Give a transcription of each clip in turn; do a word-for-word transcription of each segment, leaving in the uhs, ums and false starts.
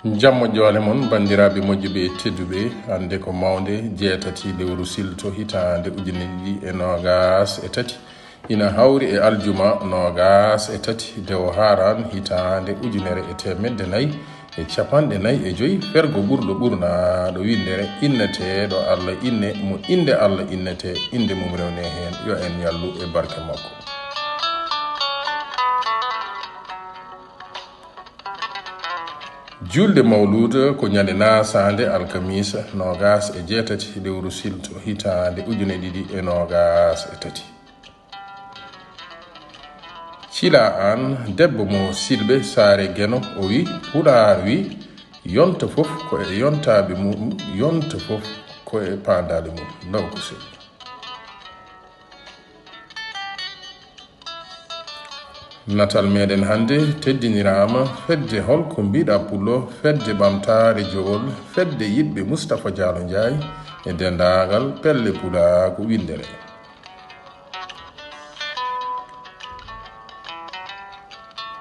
Jam moƴƴo ale mon, banndiraaɓe moƴƴuɓe tedduɓe. Hannde ko mawnde jeetati lewru silto hitaande ujine ɗiɗi e noogas e tati. Ina hawri e aljuma noogas e tati dewo haran hitaande ujunere e teemedde nayi e capanɗe nayi e joyi, fergo ɓurɗo ɓurnaaɗo winndere inneteeɗo Allah inne mo innde Allah innete, innde mum rewne heen, yo en ñallu e barke makko. Julde Mawluuda ko ñande naasaande alkamisa noogas e jeetati lewru silto hitaande ujune ɗiɗi e noogas e tati. Cila aan debbo mo Silɓe Saare Geno, o wi, Pulaar wi, yonta fof ko e yontaaɓe mum, yonta fof ko e paandaale mum. Ndaw ko selli. Natal meɗen hannde teddiniraama fedde Holko Mbiɗa Pullo, fedde ɓamtaare Jowol, fedde yiɗɓe Mustapha Diallo Ndiaye e denndaangal pelle pulaagu winndere.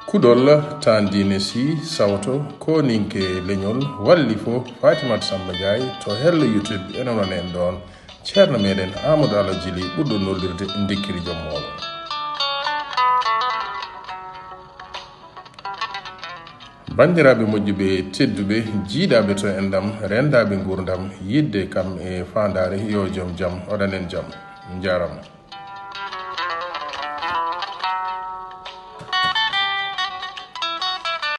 Kuɗol Tandine Sy, sawto, kooninke leñol, wallifo Fatimata Samba Ndiaye to hello YouTube, ene wonana en ɗoon. Ceerno meɗen Amadou Ala Jili, ɓurɗo nollirde Ndikkiri Joom Moolo. Banndiraaɓe moƴƴuɓe tedduɓe, jiiɗaaɓe to enɗam, renndaaɓe nguurndam, yiɗde kam e faandaare, yo joom jam waɗan en jam. Njaaraama.